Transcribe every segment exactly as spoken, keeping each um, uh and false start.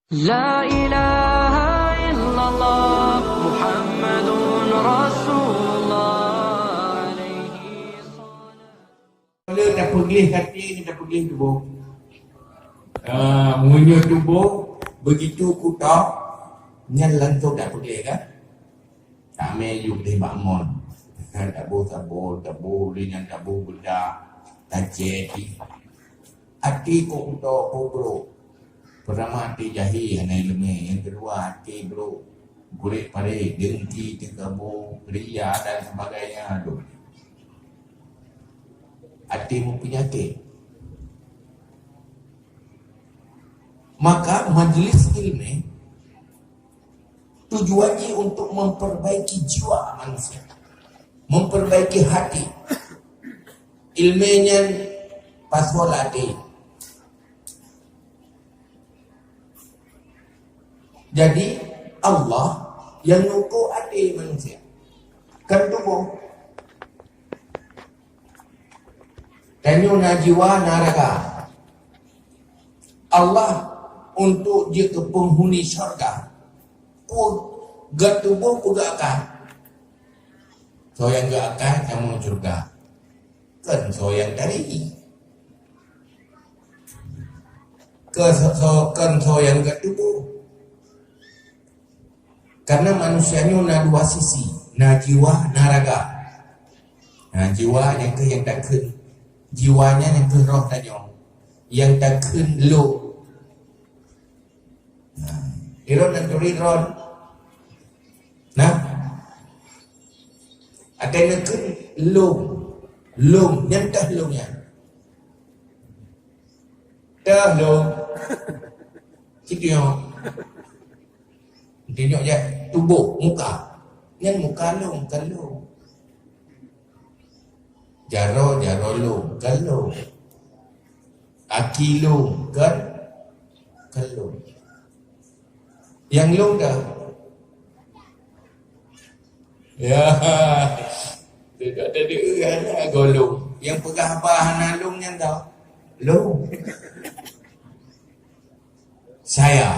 La ilaha illallah Muhammadun Rasulullah alaihi salam. Kalau tak peugléh hati ni, tak peugléh tuboh. Ah, meunyoe tuboh begitu kutok, nyan langsung tak peugléh kan? Tamé yub deh bak mon. Taboh sabon, taboh lé nyan, taboh beudak, tacék. Até kok utok kok brok. Peurama até jahé hana ileumé. Nyang keudua até brok. Gurek paré, dengki, teukaboh, ria dan sebagainya. Aduh. Até meupeunyakét. Maka majlis ilmu tujuannya untuk memperbaiki jiwa manusia, memperbaiki hati. Ilmu nyan pasol até. Jadi Allah yang ngukur até manusia, kan tuboh. Tanyoe na jiwa, na raga. Allah untuk jeuet keu penghuni syurga. Peue geutuboh, peue geuakai. Soe nyang geuakai tamong syurga. Kon soe nyang tari. Kon soe, soe, kon soe nyang geutuboh. Karena manusia nyoe na dua sisi, na jiwa, na raga. Na jiwa nyang keuh nyang takheun, jiwa nyan nyang keuh roh tanyoe, nyang takheun lôn. Nah, ilôn nyang turi droe. Nah, até neukheun lôn, lôn, nyan teuh lôn nyan. Teuh lôn. Cit nyoe. Cit nyoe jak tuboh, muka. Nyan muka lôn, kon lôn. Jaroe, jaroe lôn, kon lôn. Aki lôn, kon, kon lôn. Nyang lôn dah. Ya. Tidak ada dia hanya golong. Nyang peugah haba hana lôn nyan dah. Lôn. Saya.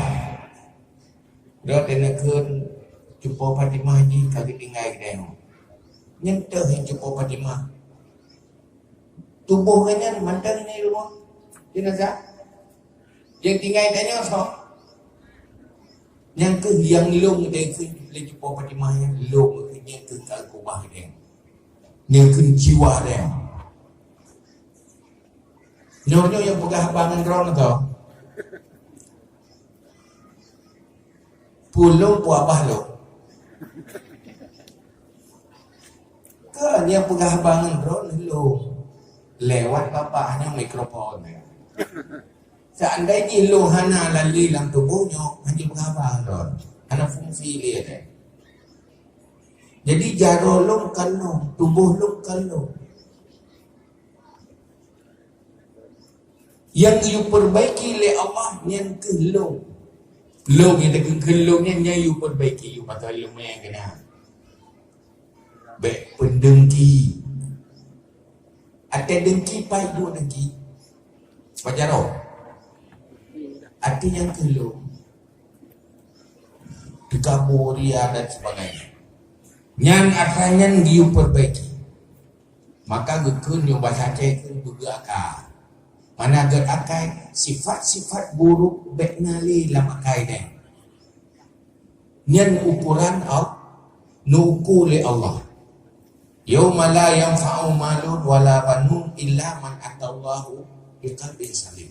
Dah teuneukheun cupo Fatimah jih ka geutinggai geutanyoe. Nyan teuh nyang cupo Fatimah. Tuboh geuh nyan mantong di rumoh jenazah. Nyang tinggai tanyoe soe? Nyang keuh nyang lôn teuh keuh lé cupo Fatimah nyan lôn keuh nyang keuh ka keubah geutanyoe. Nyang keuh jiwa geutanyoe. Nyoe-nyoe nyang peugah haba ngon droeneuh tho. Peue lôn, peue abah lôn. Kan nyang peugah haba ngon droeneuh lôn. Lewat babah nyoe mikrofon. Seandai jih lôn hana lalé lam tuboh nyoe, hana peugah haba ngon droeneuh. Hana fungsi lé teuh. Jadi jaroe lôn kon lôn, tuboh lôn kon lôn. Nyang geuyue peurbaiki lé Allah nyan keuh lôn. Lôn nyang teukeukheun lôn nyan, nyan yue peurbaiki, yue pasoe ileumèe keunan. Bèk peudengki. Até dengki paih buet dengki. Pajaroe. Até nyan keuh lôn. Teukabu, ria dan sebagainya. Nyan asai nyan geuyue peurbaiki. Maka geukheun nyoe basa Aceh kheun beugeuakai. Mana geuakai, sifat-sifat buruk bèk na lé lam akai nyan. Nyan ukoran Allah, neuko lé Allah. Yauma la yanfa'u malun wala banun illa man atallaha biqalbin salim.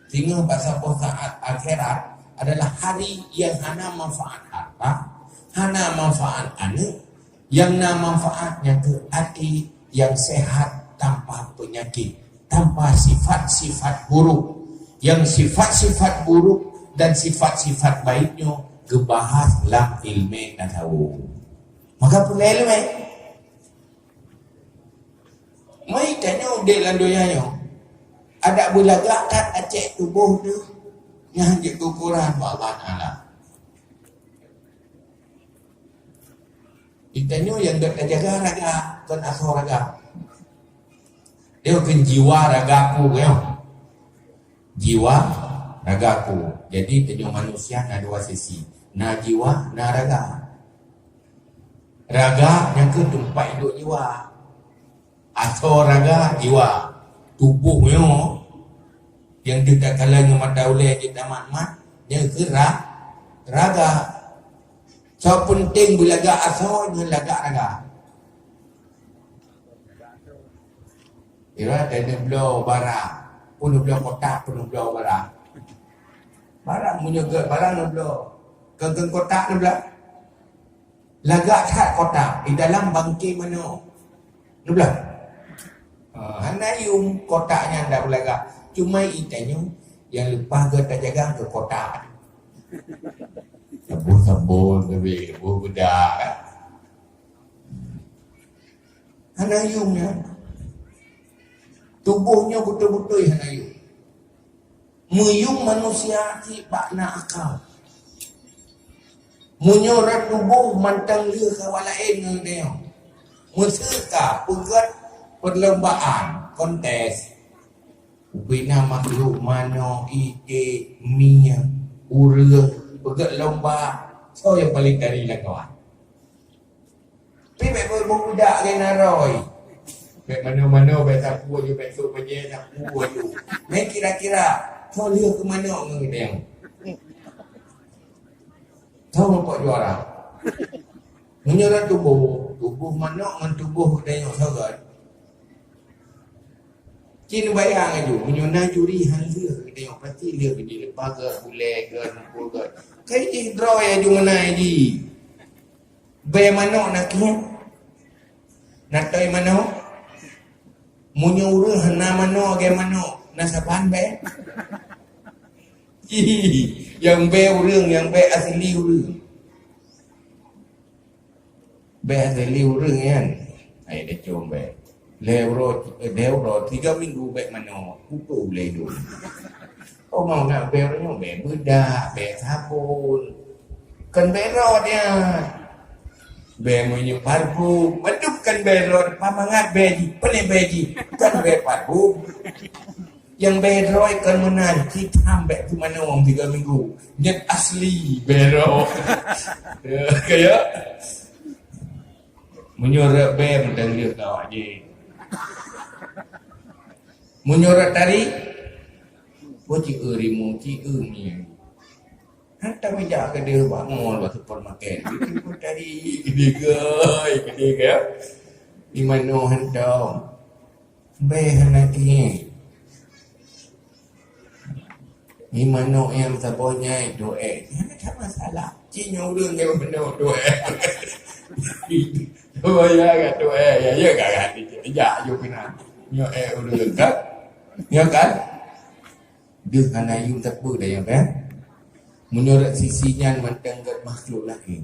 Singoh bak saboh saat akhirat adalah hari nyang hana manfaat harta, hana manfaat aneuk, nyang na manfaat nyan keuh até nyang sehat tanpa peunyakét, tanpa sifat-sifat buruk. Nyang sifat-sifat buruk dan sifat-sifat baik nyoe geubahas lam ileumèe tasawuf. Maka peue ileumèe? Meuitanyoe udép lam donya nyoe, adak beulagak that acèk tuboh teuh nyang jeuet keu ukuran bak Allah Taala. Itanyoe nyang gata jaga raga, kon asoe raga. Nyoe kon jiwa raga ku nyoe. Jiwa, Raga ku. Jadi, tanyoe manusia na dua sisi. Na jiwa, na raga. Raga nyang keu teumpat iduek jiwa. Asoe raga, jiwa. Tuboh nyoe nyang teuka kalon ngon mata ulée jeuet tamat-mat, nyang keu ra-, raga. Soe peunteng beulagak asoe ngon lagak raga. Kira teuneubloe bara, peuneubloe kotak, peuneubloe bara. Bara meunyoe gét bara neubloe, keu-keu kotak neubloe. Lagak that kotak di dalam bangke manok. Neubloe. Ha, hana yum kotak nyan dak beulagak. Cuma itanyoe nyang leupah gét tajaga keu kotak. Saboh-saboh, saboh bedak, kan? Hana yum nyan. Tuboh nyoe beutôi-beutôi hana yum. Meuyum manusia cit bak na akal. Meunyoe rot tuboh mantong lheueh kawa laén ngon geutanyoe. Meuseuka peugét perlombaan, kontes. Ubena makhluk manok, iték, mie, ureueng, peugét lomba, soe nyang paleng tari lam kawan. Pi bék beubudak lé naroi. Bék manoe-manoe, bék sapu aju, bék sôk bajée sapu aju. Mé kira-kira, soe lheueh keu manok ngon geutanyoe? Soe mupok juara? Meunyoe na tuboh, tuboh manok ngon tuboh geutanyoe soe gét? Ci neubayang aju, meunyoe na juri han lheueh geutanyoe, pasti lheueh geutanyoe leupah gét, bulée gét, mukul gét. Kai jih droe aju meunan jih. Bée manok na kieng? Na toi manok? Meunyoe ureueng hana manok lagée manok, na saban bée? Nyang bée ureueng, nyang bée asli ureueng. Bée asli ureueng nyan, hai tacok bée. Lhée uroe, lhée uroe, tiga minggu bék manok, putôh ulée dum. Oh, mau nak bée uroe nyoe, bée beudak, bée sabon. Kon bée rot nyan. Bée meunyoe parfum, padub kon bée rot, pamangat bée jih, peuneh bée jih, kon bée parfum. Nyang bée droe kon meunan, cit tham bék peumanong tiga minggu. Nyan asli bée droe. Kaya. Meunyoe rot bée meuteuleuh kawak jih. Meunyoe rot tari, po ci eu rimu, ci eu mie. Hantom ijak keudeh bak mall, bak supermarket. Itu pun tari keudeh gai, keudeh gai. Di manoe hantom. Bée hana kieng. Di manok nyang saboh nyai duek. Hana masalah. Ci nyoe ureueng nyang manok duek. Saboh nyai ka duek. Ya, ya, ka, ka. Jak ju keunan. Nyoe ureueng kan? Ya kan? Deuh hana yum teupeu dayah, kan? Meunurot sisi nyan mantong gét makhluk laén.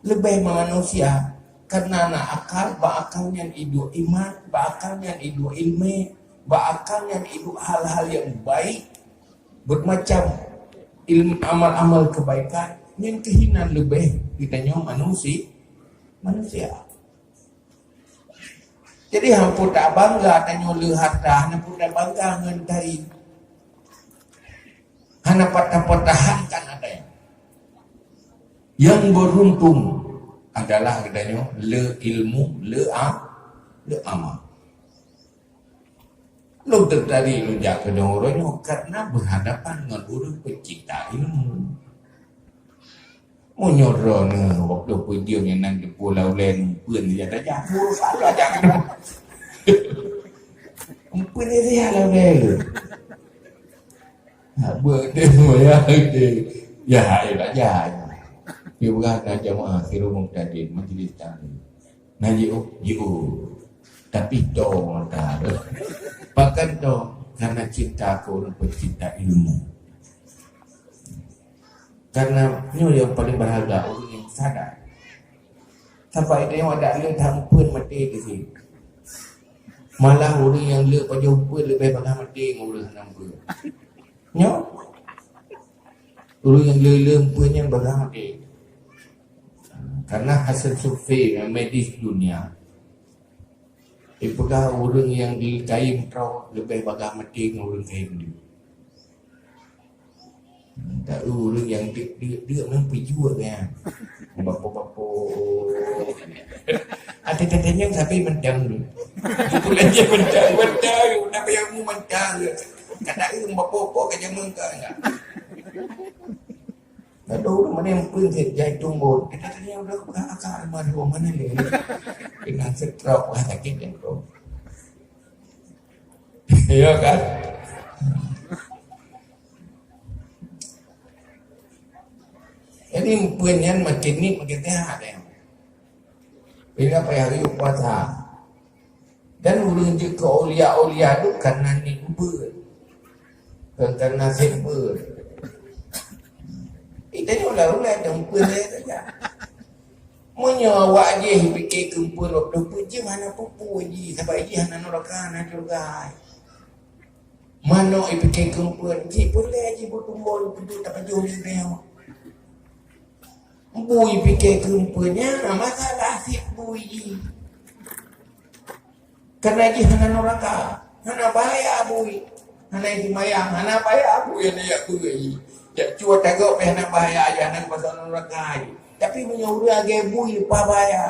Leubeh manusia, karena na akal, bak akal nyan iduek iman, bak akal nyan iduek ileumé, bak akal nyan iduek hal-hal nyang baik, bermacam ilm-, amal-amal kebaikan, nyan keuh inan leubeh geutanyoe manusi-, manusia. Jadi, hana peue tabangga tanyoe le harta, hana peue tabangga ngon tari. Hana pat-, tapertahankan até. Nyang beruntung adalah geutanyoe le ilmu, le a-, le amal. Lôn teutari lôn jak keudong uroe nyoe karena berhadapan ngon ureueng peucinta ilmu. Meunyoe droeneuh waktu peujeueng nyang nan teupeu lam ulée numpeuen jak tajak, ureueng salah jak keudong. Numpeuen jak lam ulée. Hak beuet deh, moyang deh. Ya, hai belajar. Dia berat nak jamaah sirumong tadi, majlis taklim. Na jiôh, jiôh. Tapi to mata tu. Pakon to? Karena cinta keu ureueng peucinta ilmu. Karena nyoe nyang paling berharga, ureueng nyang sadar. Sampai itu nyang ada le tampeuen maté di sini. Malah ureueng nyang le pajoh peuet leubeh bagah maté ngon ureueng hana peuet. Nyoe. Ureueng nyang le-le peuet nyan bagah maté. Karena hasil survei medis dunia, ipeugah ureueng nyang dikayém troh leubeh bagah maté ngon ureueng kayém deuh. Tahu ureueng nyang deuk-deuk, deuk memang peujeuet nyan. Bapo-bapo. Até tanyong sampai mantong dulu. Itu lagi mantong, mantong. Kenapa yang mu mantong? Kata ureueng bapo-bapo ka jameun ka enggak? Lalu ureueng mana yang pun jai tumbon. Kita tanya udah pegang akar almarhum mana ni? Kena stroke lah sakit jantung. Ya kan? Jadi, peue nyan makin ni makin sehat, ya. Bila payah riuk puasa. Dan ureueng jeuet keu aulia-aulia tu karena ni ubeut. Bukan karena sempurna. Kita ni ulah-ulah dan ubeut saja. Meunyoe awak jih pikir keumpun waktu tu jih hana peue-peue jih, sabab jih hana nuraka, hana syurga. Manok ipike keumpun, cit peureulée jibuet tumbon peuduek tapajoh lé nyoe. Bui ipike keumpun, nyan masalah sit bui jih. Karena jih hana nuraka, hana bahaya bui. Hana jimayang, hana bahaya bui, hana jak bui jih. Jak cuba tagok pih hana bahaya jih, hana pasal nuraka jih. Tapi meunyoe ureueng agée bui, pa bahaya.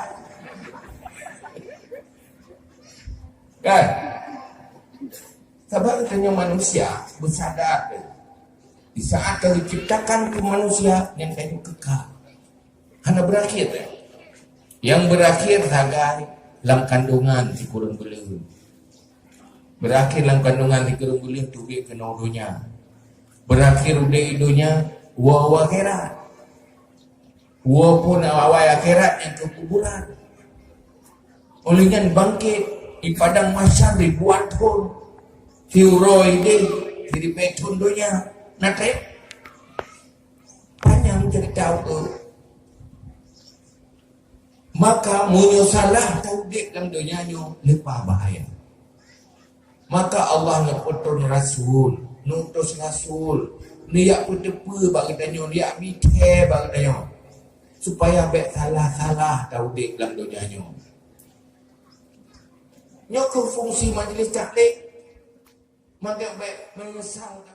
Kan? Sabab geutanyoe manusia beusadar deh, di saat ka geuciptakan keu manusia nyang tanyoe kekal, hana beurakhir deh. Nyang beurakhir sagai lam kandungan sikureueng buleuen. Beurakhir lam kandungan sikureueng buleuen teubiet keunoe donya. Beurakhir udeb di donya, woe-woe akhirat. Walaupun awai akhirat nyang keu kuburan. Oleh nyan bangkit di padang mahsyar ribuan thon. Siuroe ideh, siribée thon donya. Na treb? Panyang ceurita tu. Maka meunyoe salah taudeb lam donya nyoe leupah bahaya. Maka Allah neupeutrön rasul, neutus rasul, neujak peuteupeue bak geutanyoe, neujak mithée bak geutanyoe, supaya bék salah-salah taudeb lam donya nyoe. Nyoe keuh fungsi majlis taklim, maka bék meunyeusal.